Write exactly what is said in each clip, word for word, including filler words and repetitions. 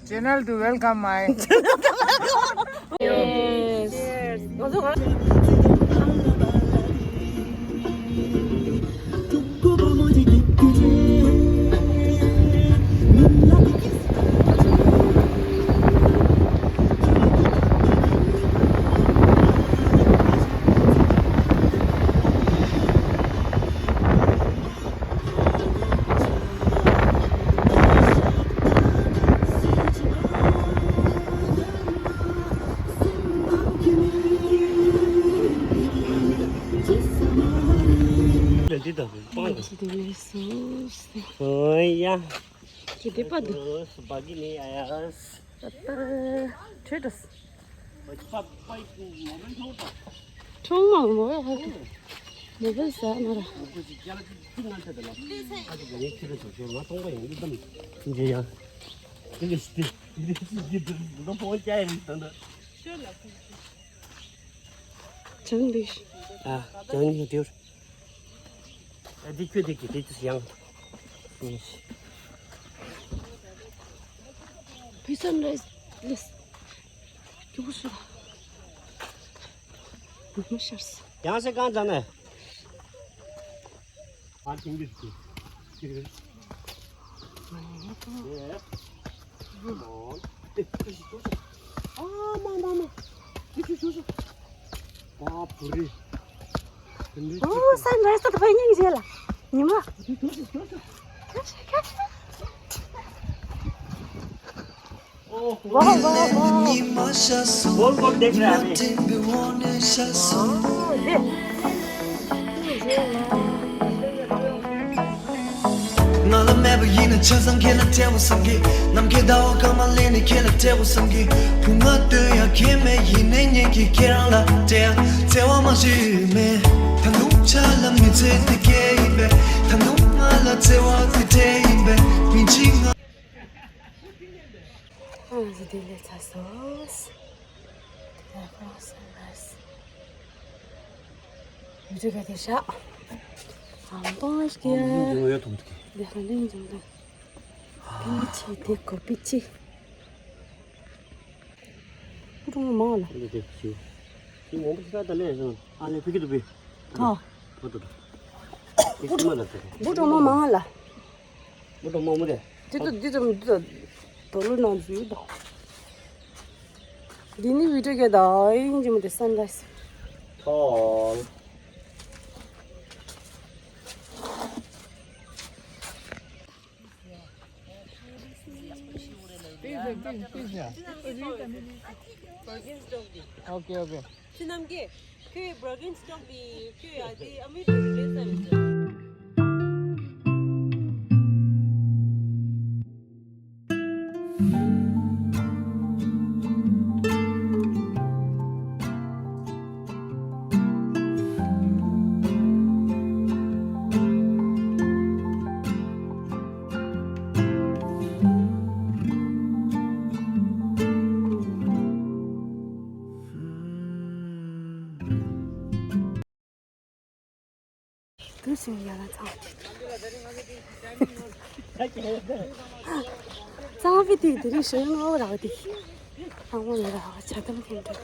Channel to welcome my. Yes. འདི་ལྟ་བུའི་སྤང་དང་། ཨོ་ཡ། ཁྱེད་བདེ་པ་འདུག་སྦ་གི་ནི་ཨ་ཡ། ད་ལྟ་ཁྲོད་དུ། ཁྲོང་མ་མོ་ཡ་ཧ་གི། མོ་བེལ་ས་མ་ར། ཅང་འདི། ཨ། ཅང་འདི་དེར། ཨ། འདི་ཁྱོད་འདི་གི་དེ་ཚོ་ཡང་། ཕི་སན་རའི་ཛི་ལེས། ཁྱོད་སུ་ར། མི་ཤར་སི། ཡང་སེ་གང་ཙམ་ནས། ཨ་ཐིང་གི་སུ། ཨེ། ཨ་མ་མ་མ། ཨོ་སན་རའི་ཛི་ད་ཕ་ཉིན་རྗེས་ལ། ཉི་མ། ཁ་ཤས་ཁ་ཤས། ཝའོ་ཝའོ་ཝའོ། गोल गोल देख रहा है अभी। ང་ལ་མེད་པ་ཡིན་ན་ཆ་ཚང་ཁྱེད་ལ་སྤྲད་པ་བསམ་གི། ནམ་མཁའི་ཟླ་བ་སྐར་མ་ལེན་ནས་ཁྱེད་ལ་སྤྲད་པ་བསམ་གི། བུ་ང་སྟོན་ཡ་ཁྱེད་མེད་ཡིན་ནའི་ཉན་གི་ཁྱེད་རང་ལ་སྤྲད་ཡ་བརྩེ་བ་མ་ཞིག་མེད། ད་ནུབ་ཆ་ལ་མི་ཚེ་འདི་སྐྱེལ་ཡིན་པས། ད་ནུབ་ང་ལ་བརྩེ་བ་འདི་སྤྲད་ཡིན་པས། མི་འཇིགས་ང་། ཨ་ཟི་དེ་ལས་ཚ་སོས། དེ་ལ་ཁོ་སན་རའི་ཛི། ཡུ་ཊུབ་ག་དེ་ཤག་ཨམ་པོ་ཨ་ཤི་ཀི་ཡ། ཨ་མི་ཡོད་དུ་འདུག་དེ་ཧ་ལེ་འཇོང་དང་། པི་ཆི་དེ་ཀོ་པི་ཆི། བུ་ཀྲུང་མང་ལ། འདི་དེ་ཆུ། ཆུ་མང་པོ་ཞིག་ད་ལས་སོང་། ཨ་ལས་ཕི་ཀི་ཏུ་པི། ཨ། བུ་ཏུ་ཏུ། ཨི་སི་མ་ལ་ཏུ། བུ་ཀྲུང་མ་མང་ལ། བུ་ཀྲུང་མ་མོ་དེ། དེ་ཏུ་དེ་ཏུ་དེ་ཏུ། དོ་ལུ་ནང་ཟུག་དོ། འདི་ནི་བི་ཌིའོ་སྐད་དང་ཨིན་ཇི་མོ་དེ་སན་རའི་ཛི། ཐོལ། Please, please, please, yeah. Okay, okay. དུས་སུ་ཡ་ལ་ཚང་། ཚང་བི་དེ་དེ་རིང་ཞོ་ཡང་ཨོ་རག་དེ། ཚང་མ་ཡ་རག་ཇ་དམ་ཐེན་ཏྲ།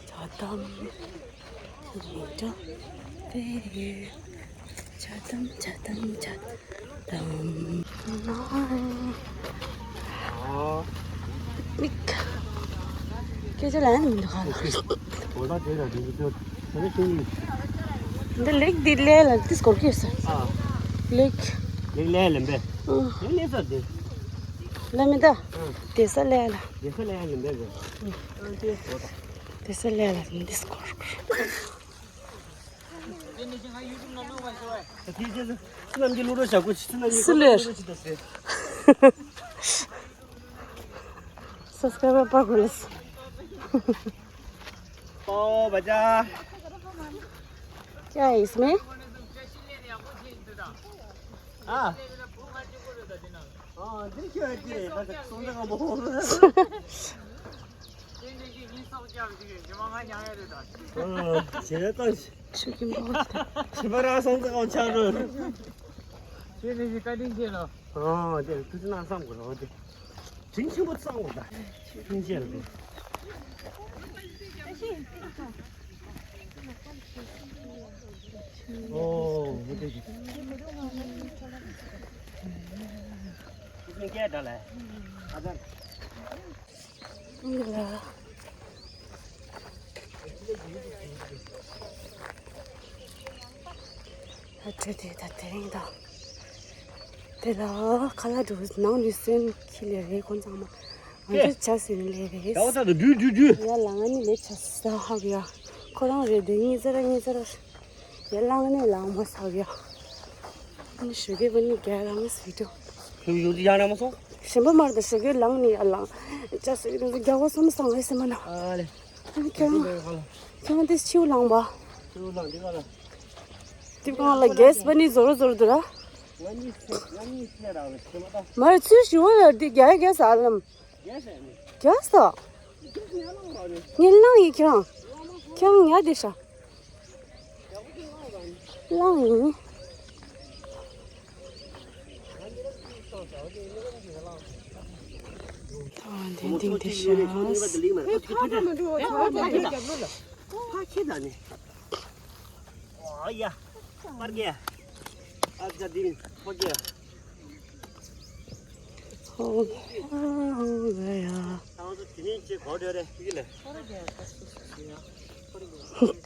ཇ་དམ། ཐེན་ཏྲ། དེ་ཡོད། ཇ་དམ་ཇ་དམ་ཇ་དམ། མིག་སྐད་ཆ་ལ་ཡང་མི་འདུག་ག་ལ། འོ་ད་དེ་ལ་དེ་ཚོ་ད་ནི་ཤེས་ཀྱི། འདི་ལེགས་འདི་ལས་ལ་ཏིས་སྐོར་གྱི་ཡོད་ས། ཨ། ལེགས། ལེགས་ལས་ལེན་པས། ཨ། ལེགས་ལས་ས་དེ། ལ་མི་ད། ཨ། དེ་ས་ལས་ལ། དེ་ས་ལས་ལེན་པས་གོ། ཨ། དེ་ས་ལས་ལ་ཏིས་སྐོར། ད་དེ་རྗེས་སུ་ཚུ་རྣམས་ཀྱི་བློ་རོ་བཞག་གོ་ཆི་ཚུ་རྣམས་ཀྱི་སུ་ལས། བློ་རོ་ཆི་ད་ཟེར། सब्सक्राइबर पर पुलिस। ओ बजा। क्या है इसमें? हाँ। हाँ, देखियो, देखियो, बस सुन रहा हूँ। ཁྱེད་རང་སོང་ཙང་ཆགས་འགྲོ། ཁྱེད་ནི་བཀའ་དྲིན་ཆེ་ལོ། ཨོ་དེ་ཐུགས་རྗེ་གནང་བསམ་དགོས་རོགས་དེ། དྲིན་ཆེན་པོ་གཙང་བོ་ད། ལྷུན་རྒྱལ་རེད། ཨོ་མི་དེ་ཞིག་ལྷུན་རྒྱལ་ད་ལ། ཨ་ཙང་། ལ། ཨ་ཁྲོད་དེ་ད་དེ་རིང་ད། དེ་ལ་ཁ་ལག་འགྲོ་ནང་ནས་སོན་ཁྱི་ལས་རེད་ཁོང་ཚང་མ། ང་ཚོ་ཆ་སོན་ལས་རེད། ཡ་ལ་ང་ནི་ལས་ཆ་ས་ཧ་གི་ཡ། ཁོ་རང་རེད་དེ་གཉིས་ཙེ་ར་གཉིས་ཙེ་ར། ཡ་ལ་ང་ནི་ལ་མ་ས་གི་ཡ། ཨ་ནི་ཞོགས་ཀས་པ་ནི་རྒྱ་རང་ངི་སི་ཏོ། ཞོགས་ཀས་ཡང་རང་མ་སོང་། ཞིམ་པོ་མར་དང་ཞོགས་ཀས་ལངས་ནི་ཡ་ལངས། ཅག་སོ་ཡི་རྒྱ་བོ་སོ་མ་སང་ཨེ་སེ་མ་ན། ཨ་ལེ། ཨ་ནི་ཁྱེད་རང་། ཁྱེད་རང་དེ་ཕྱིའུ་ལངས་པ། ཕྱིའུ་ལངས་འདི་ག་ལ། དེ་གང་ལ་གེ་སི་པ་ནི་ཟོ་རོ་ཟོ་རོ་འདུག་ར། ང་གཉིས་ང་གཉིས་ཤེས་རག་ལ་ཁྱེད་མ་ད། མར་ཚུལ་ཞི་བོ་ལ་འདི་རྒྱ་གེ་སི་ཨ་ལམ། རྒྱ་ས་ནི། རྒྱ་ས། རྒྱ་ས་ནི་ཨ་ལམ་ར་ནི། ངས་ལངས་ཡི་ཁྱེད་རང་། ཁྱེད་རང་ཉལ་བསྡད་ཤག་ལངས་ཡིན། ད་འདི་འདི་འདི་ཤག་ཕ་ཁྱེད་ད་ནི། ཨོ་ཡ། པར་གྱི། ཨ་ཙི་འདི་ནི་ཕ་གི། ཧོ་ཧོ་ཧོ་ཡ།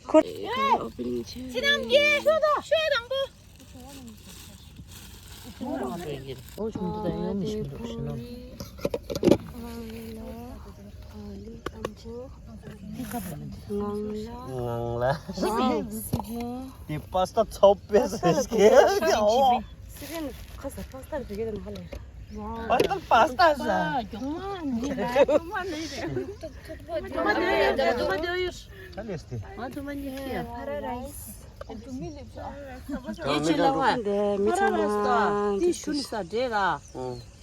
ཁོ། ཁྱེད་རྣམས་ཀྱིས་ཤོག་དང་ཤོག་དང་པོ། ཨོ་ཆུང་དུ་ད་ཡོང་མི་ཤེས་འདུག་ཤི་ན། ངང་ལ། ངང་ལ། དེ་པ་སྟ་ཚོ་པེ་སི་ཀེ། ཨོ། སི་རེན་ཁ་ས་པ་སྟ་རེ་གེ་དང་ཧ་ལེ། པ་སྟ་པ་སྟ་ས། ཐུག་མ་ནི་རེད། ཐུག་མ་ནི་རེད། ཐུག་མ་ནི་རེད། ཧ་ལེ་སྟེ། ང་ཐུག་མ་ནི་ཧེ། ཕ་ར་རའི་སི། ཡེ་ཆེ་ལ་བ། འདི་མི་ཚང་མ་དེ་ཞུ་ནི་ས་འདྲེ་ར།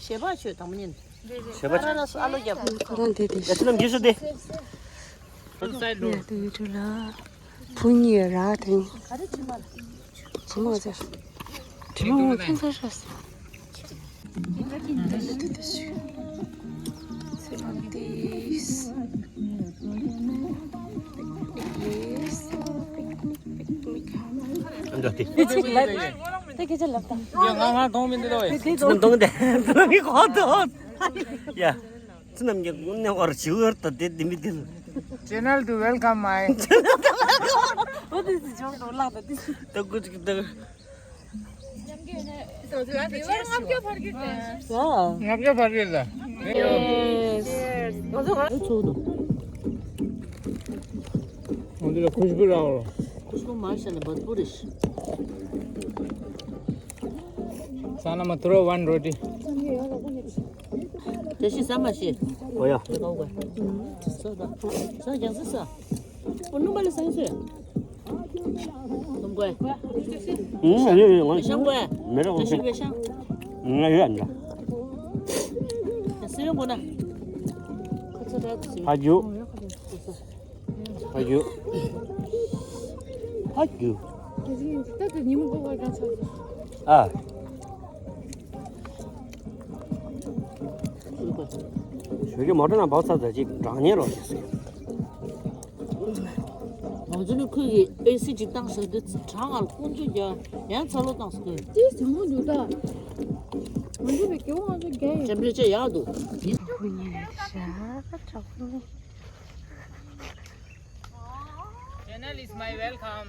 ཞེ་པ་ཆོས་དང་མི་ཉན། ཞེ་པ་ཆོས། ཨ་ལོ་རྒྱབ། ཁོ་རང་དེ་དེ་ཡ་ཤི་ལམ་རྒྱས་སུ་དེ། ཡ་དེ་ཡུ་ཊུ་ལ། བུ་གཉིས་ར་དེ། བུ་མ་ཚེ། དྲི་མ་ངོ་ཚུན་ཚ་ཤ་སོ། འདྲ་སྟེ། དེ་སྐད་ཆ་ལབ་དང་། ཡ་ང་ང་གཏོང་མི་འདི་ལ་ཝེ། དེ་གཏོང་དེ་གཏོང་དེ་གཏོང་གི་གོ་དོ། ཡ། ཚུ་རྣམས་ཀྱི་དངོས་གནས་བར་བྱིའུ་ཡོར་དང་དེ་དེ་མི་དེ་ལ། Channel to welcome my། ཨོ་དེ་སི་ཇོག་དོ་ལག་དང་དེ་སི། ད་ཀུ་ཅིག་ད། ལྔ་བརྒྱ་ཕར་གྱི་ལ། ཡེས། ང་ཚོ་ག་ཚོགས་འདུག་ང་ཚོ་ལ་ཁུ་ཤུ་ར་བ། ཁུ་ཤུ་མ་ཤ་ནི་བད་པུ་རི་ཤི། ས་ན་མ་ཐུར་ཝན་རོ་ཏི། དེ་ཤི་ས་མ་ཤི། ཨོ་ཡ། དེ་ག་བ། ས་ད། ས་རྒྱང་ས་ས། ཨོ་ནུ་མ་ལི་ས་ཡིན་སུ་ཡ། ནུ་མ་ཀོ་ཡ། ཨུམ་ཨ་ལི་ལི་ང་ཤང་ཀོ་ཡ། མེ་རོ་ང་ཤི་བེ་ཤང་། ང་ཡོད་ཨ་འདྲ། སི་ཡོང་གོ་ན། ཁ་ཚ་ར་དུ་སི། ཧ་ཇུ། ཧ་ཇུ། ཧ་ཇུ། ཨ། ཞོགས་ཀྱི་མོ་ཊ་ནང་བབས་ཚར་ཙམ་ཅིག་འགྲང་ཉེ་རོགས་བྱེད་ཟེར། ང་ཚོ་ནི་ཁོས་ཀྱི་ཨེ་སི་ཅིག་བཏང་ཟེར་དུས་གྲང་ང་ལ་ཀོང་ཅོ་རྒྱག་ཡང་ཚ་ལོ་བཏང་ཟེར་ཁོས། ཅི་ཟེར་མོ་འདུག་ད། ང་ཚོ་བའི་སྐྱེ་བོ་ང་ཚོ་རྒྱ་ཡིན། ཅམ་རེ་ཅེ་ཡག་འདུག་ཁོ་གཉིས་རེད་ཤག་གྲོགས་པོ་གཉིས། Channel is my welcome.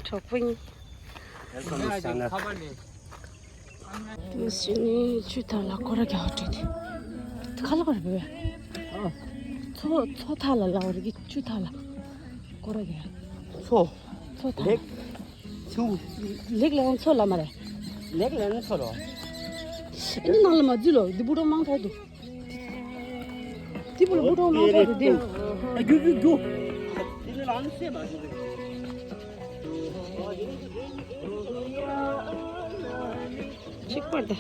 གྲོགས་པོ་གཉིས། Welcome to channel. དེ་ནས་ཆུ་ཐག་ལ་སྐོར་ར་རྒྱག་འགྲོ་དེ། ཁ་ལག་རེད་པས། མཚོ་མཚོ་ཐག་ལ་ལ་བ་རེད་གི་ཆུ་ཐག་ལ་སྐོར་ར་རྒྱག་མཚོ། མཚོ་ཐག་ལ། ཆུ། ལེགས་ལ་མཚོ་ལ་མ་རེད། ལེགས་ལ་མཚོ་ལ། ཨེ་ནི་ནང་ལ་མ་འཛུལ་ལོ་འདི་བུ་རོ་མང་ཐོག་འདུག་དེ་བུ་ལ་བུ་གྲོགས་མང་ཐོག་ཏུ་བསྡད། རྒྱུག་རྒྱུག་རྒྱུག་གཅིག་པར་ད།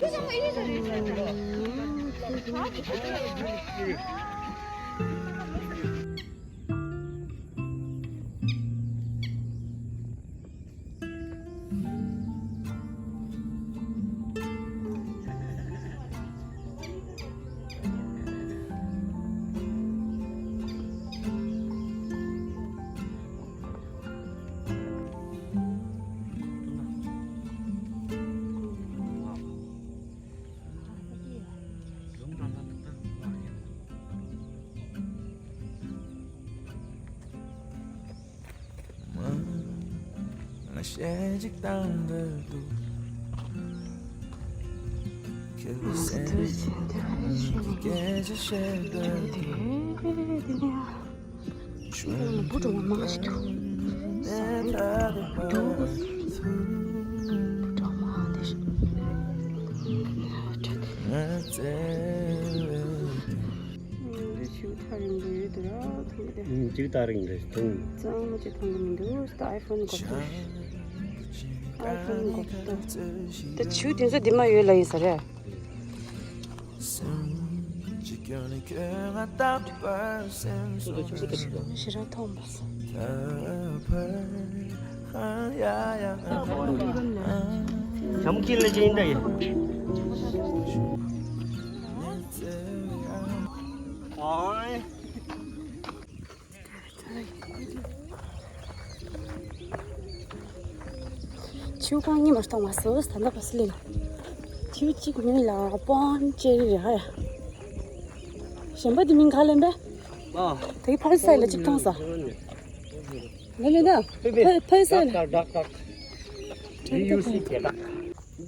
ཅན་ཅིག་བཏང་འདོད་འདུག་ཁྱོད་ལ་སེམས་ཀྱི་སྐད་ཆ་བཤད་འདོད་འདུག་བུ་གྲོགས་མ་མང་ཞིག་འདུག་ས་རེད་འདུག་བུ་གྲོགས་མ་འདི་ཞིག་ང་བཙལ་བའི་འདི་ཆུ་ཐག་རིང་པོ་ཡོད་དུ་ར་ཐུག་སྟེ། ཨུམ། ཆུ་ཐག་རིང་རེད་ཐུག་གཙང་མ་ཅིག་མཐོང་གི་མི་འདུག་ད་ཨའི་ཕོན་གོ་ཐུག་ཨའི་ཕོན་གོ་ཐུག་ད་ཆུ་དེ་ཚོ་འདི་མ་ཡོད་ལ་ཡིན་ས་རེད། ཞེ་དྲག་མཐོང་མ་སོང་། བྱམས་སྐྱིད་ལ་ཅི་འདྲ་ཡིན། ཆུ་གང་ཉིད་མ་གཏོང་བ་སོ་ད་ལྟ་བ་སི་ལེ་ལ། ཆུ་གཅིག་མིང་ལ་པོན་ཅེ་རི་རེད་ཧ་ཡ། གཞན་པ་དེ་མིང་ག་ལེན་པས། ཨ། དེ་གི་ཕ་སི་སའི་ལ་གཅིག་མཐོང་ས། ལེ་ལེ་ན། ཕ་ཕ་སི་སའི་ལ།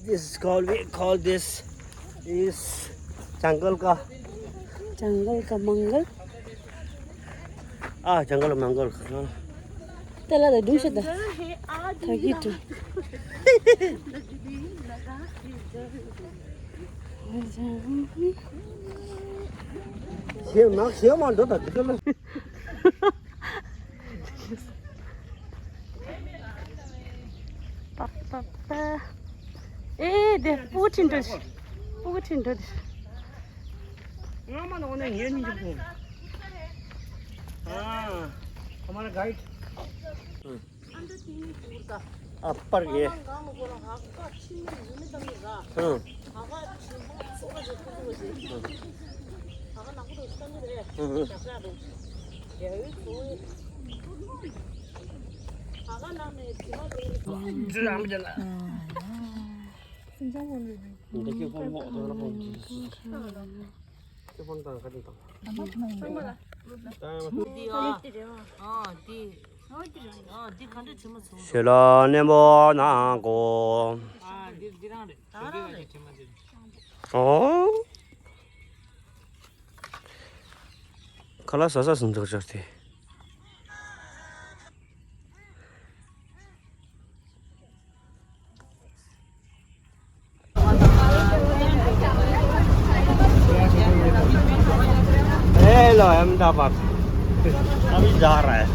This is called, we call this is jungle का। जंगल का मंगल। आ, जंगल मंगल। हाँ। तेला द डुम शता। थाकी टु। ये ना, ये मान दो, दो, दो। པག་པག་པ། ཨེ་དེ་སྤུ་གུ་ཁྲིད་འགྲོ། སྤུ་གུ་ཁྲིད་འགྲོ་དེ། ང་མ་ནོ་ནས་ངེད་གཉིས་ཀྱི་ཕུང་། ཨ། हमारा गाइड। ཨ་པར་གྱི། ཧུང་། འདི་ཨ། ཨ། འདི། ཨ། འདི། ཨ། འདི་ག་འདྲ་བྱེད་མ་ཚུགས། ཞེ་ལ་གནས་པོ་ནང་གོ། ཨ། འདི་འདི་རང་རེད། ད་རང་རེད། ཨོ། ཁ་ལག་ཟ་ས་ཟིན་ཚོགས་ཆོག་སྟེ། हेलो अहमदाबाद। अभी जा रहा है।